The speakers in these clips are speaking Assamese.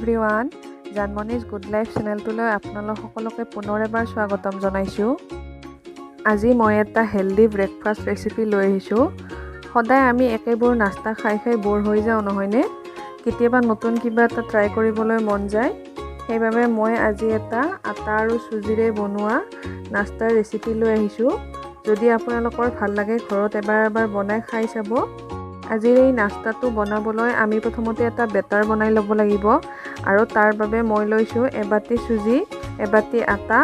এভৰিৱান, জানমণিজ গুড লাইফ চেনেলটোলৈ আপোনালোক সকলোকে পুনৰ এবাৰ স্বাগতম জনাইছোঁ। আজি মই এটা হেল্ডি ব্ৰেকফাষ্ট ৰেচিপি লৈ আহিছোঁ। সদায় আমি একেবোৰ নাস্তা খাই খাই ব'ৰ হৈ যাওঁ নহয়নে? কেতিয়াবা নতুন কিবা এটা ট্ৰাই কৰিবলৈ মন যায়। সেইবাবে মই আজি এটা আটা আৰু চুজিৰে বনোৱা নাস্তাৰ ৰেচিপি লৈ আহিছোঁ। যদি আপোনালোকৰ ভাল লাগে ঘৰত এবাৰ এবাৰ বনাই খাই চাব। আজিৰ এই নাস্তাটো বনাবলৈ আমি প্ৰথমতে এটা বেটাৰ বনাই ল'ব লাগিব আৰু তাৰ বাবে মই লৈছোঁ এবাটি চুজি, এবাটি আটা,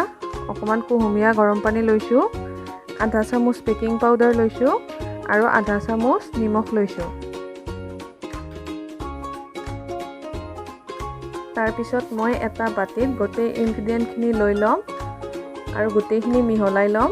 অকণমান কুহুমীয়া গৰম পানী লৈছোঁ, আধা চামুচ বেকিং পাউডাৰ লৈছোঁ আৰু আধা চামুচ নিমখ লৈছোঁ। তাৰপিছত মই এটা বাটিত গোটেই ইনগ্ৰিডিয়েণ্টখিনি লৈ ল'ম আৰু গোটেইখিনি মিহলাই ল'ম।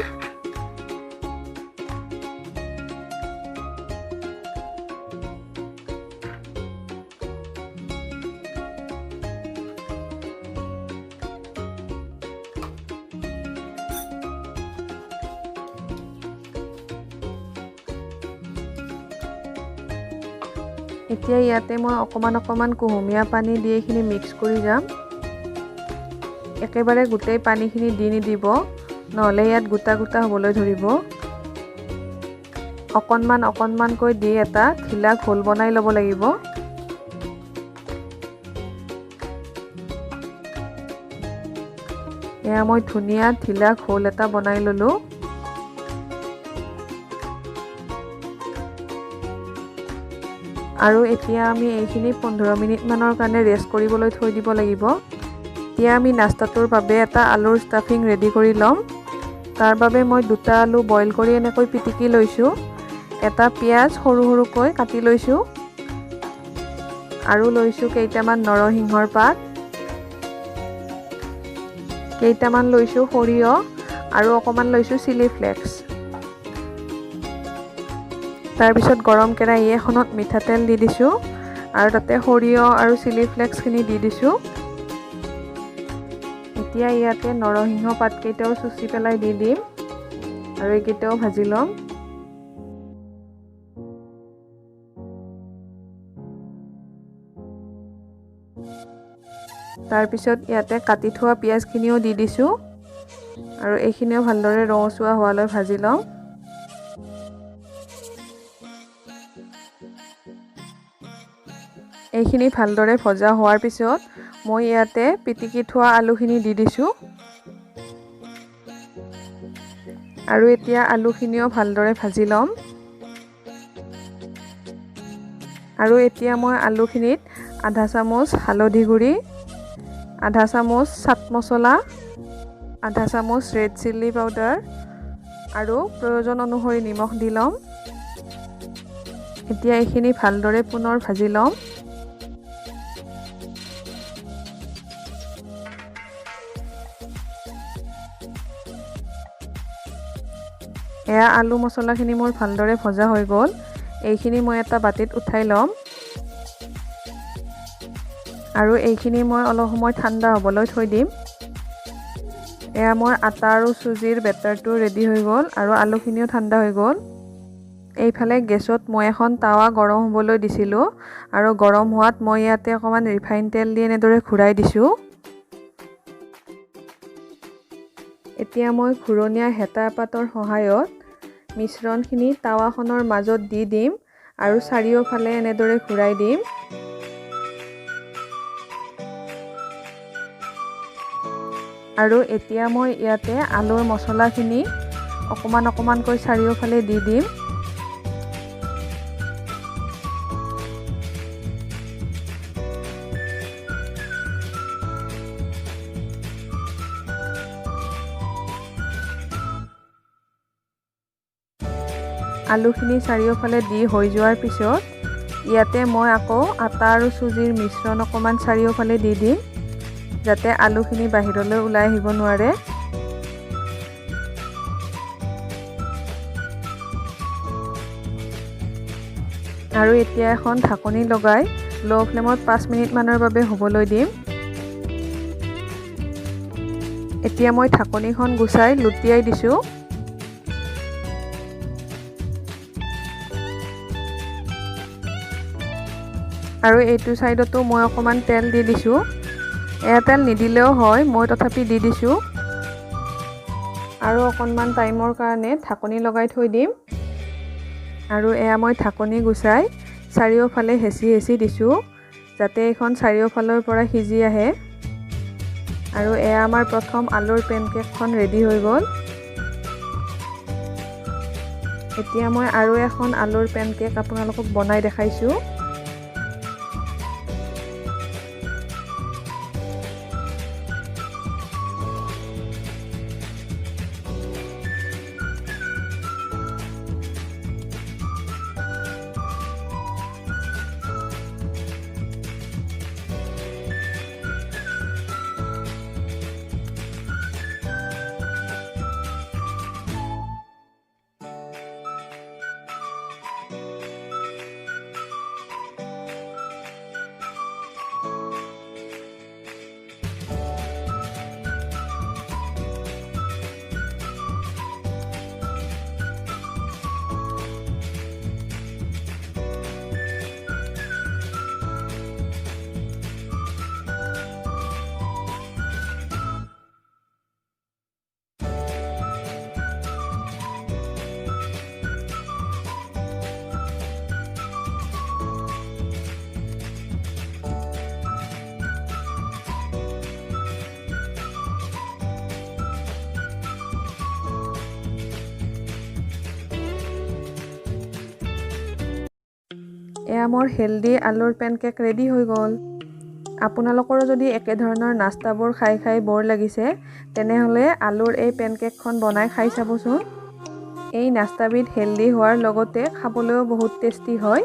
এতিয়া ইয়াতে মই অকণমান অকণমান কুহুমীয়া পানী দি এইখিনি মিক্স কৰি যাম। একেবাৰে গোটেই পানীখিনি দি নিদিব, নহ'লে ইয়াত গোটা গোটা হ'বলৈ ধৰিব। অকণমান অকণমানকৈ দি এটা ঢিলা ঘোল বনাই ল'ব লাগিব। এয়া মই ধুনীয়া ঢিলা ঘোল এটা বনাই ল'লোঁ। আৰু এতিয়া আমি এইখিনি 15 মিনিটমানৰ কাৰণে ৰেষ্ট কৰিবলৈ থৈ দিব লাগিব। এতিয়া আমি নাস্তাটোৰ বাবে এটা আলুৰ ষ্টাফিং ৰেডি কৰি ল'ম। তাৰ বাবে মই দুটা আলু বইল কৰি এনেকৈ পিটিকি লৈছোঁ, এটা পিঁয়াজ সৰু সৰুকৈ কাটি লৈছোঁ আৰু লৈছোঁ কেইটামান নৰসিংহৰ পাত, কেইটামান লৈছোঁ সৰিয়হ আৰু অকণমান লৈছোঁ চিলি ফ্লেক্স। তাৰপিছত গৰম কেৰাহী এখনত মিঠাতেল দি দিছোঁ আৰু তাতে সৰিয়হ আৰু চিলি ফ্লেক্সখিনি দি দিছোঁ। এতিয়া ইয়াতে নৰসিংহ পাতকেইটাও চুচি পেলাই দি দিম আৰু এইকেইটাও ভাজি ল'ম। তাৰপিছত ইয়াতে কাটি থোৱা পিঁয়াজখিনিও দি দিছোঁ আৰু এইখিনিও ভালদৰে ৰঙচুৱা হোৱালৈ ভাজি ল'ম। এইখিনি ভালদৰে ভজা হোৱাৰ পিছত মই ইয়াতে পিটিকি থোৱা আলুখিনি দি দিছোঁ আৰু এতিয়া আলুখিনিও ভালদৰে ভাজি ল'ম। আৰু এতিয়া মই আলুখিনিত আধা চামুচ হালধি গুড়ি, আধা চামুচ চাট মছলা, আধা চামুচ ৰেড চিলি পাউডাৰ আৰু প্ৰয়োজন অনুসৰি নিমখ দি ল'ম। এতিয়া এইখিনি ভালদৰে পুনৰ ভাজি ল'ম। এয়া আলু মছলাখিনি মোৰ ভালদৰে ভজা হৈ গ'ল। এইখিনি মই এটা বাটিত উঠাই ল'ম আৰু এইখিনি মই অলপ সময় ঠাণ্ডা হ'বলৈ থৈ দিম। এয়া মোৰ আটা আৰু চুজিৰ বেটাৰটো ৰেডি হৈ গ'ল আৰু আলুখিনিও ঠাণ্ডা হৈ গ'ল। এইফালে গেছত মই এখন তাৱা গৰম হ'বলৈ দিছিলোঁ আৰু গৰম হোৱাত মই ইয়াতে অকণমান ৰিফাইন তেল দি এনেদৰে ঘূৰাই দিছোঁ। এতিয়া মই ঘূৰণীয়া হেতা পাতৰ সহায়ত মিশ্ৰণখিনি তাৱাখনৰ মাজত দি দিম আৰু চাৰিওফালে এনেদৰে ঘূৰাই দিম। আৰু এতিয়া মই ইয়াতে আলুৰ মছলাখিনি অকণমান অকণমানকৈ চাৰিওফালে দি দিম। আলুখিনি চাৰিওফালে দি হৈ যোৱাৰ পিছত ইয়াতে মই আকৌ আটা আৰু চুজিৰ মিশ্ৰণ অকণমান চাৰিওফালে দি দিম, যাতে আলুখিনি বাহিৰলৈ ওলাই আহিব নোৱাৰে। আৰু এতিয়া এখন ঢাকনি লগাই ল' ফ্লেমত 5 মিনিটমানৰ বাবে হ'বলৈ দিম। এতিয়া মই ঢাকনিখন গুচাই লুটিয়াই দিছোঁ। আৰু এইটো ছাইডতো মই অকণমান তেল দি দিছোঁ। এয়া তেল নিদিলেও হয়, মই তথাপি দি দিছোঁ। আৰু অকণমান টাইমৰ কাৰণে ঢাকনি লগাই থৈ দিম। আৰু এয়া মই ঢাকনি গুচাই চাৰিওফালে হেঁচি হেঁচি দিছোঁ, যাতে এইখন চাৰিওফালৰ পৰা সিজি আহে। আৰু এয়া আমাৰ প্ৰথম আলুৰ পেনকেকখন ৰেডি হৈ গ'ল। এতিয়া মই আৰু এখন আলুৰ পেনকেক আপোনালোকক বনাই দেখাইছোঁ। এয়া মোৰ হেল্ডি আলুৰ পেনকেক ৰেডি হৈ গ'ল। আপোনালোকৰো যদি একেধৰণৰ নাস্তাবোৰ খাই খাই বৰ লাগিছে, তেনেহ'লে আলুৰ এই পেনকেকখন বনাই খাই চাবচোন। এই নাস্তাবিধ হেল্ডি হোৱাৰ লগতে খাবলৈও বহুত টেষ্টি হয়।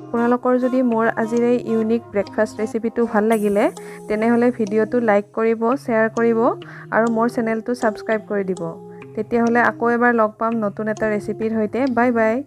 আপোনালোকৰ যদি মোৰ আজিৰ এই ইউনিক ব্ৰেকফাষ্ট ৰেচিপিটো ভাল লাগিলে, তেনেহ'লে ভিডিঅ'টো লাইক কৰিব, শ্বেয়াৰ কৰিব আৰু মোৰ চেনেলটো ছাবস্ক্ৰাইব কৰি দিব। তেতিয়াহ'লে আকৌ এবাৰ লগ পাম নতুন এটা ৰেচিপিৰ সৈতে। Bye bye.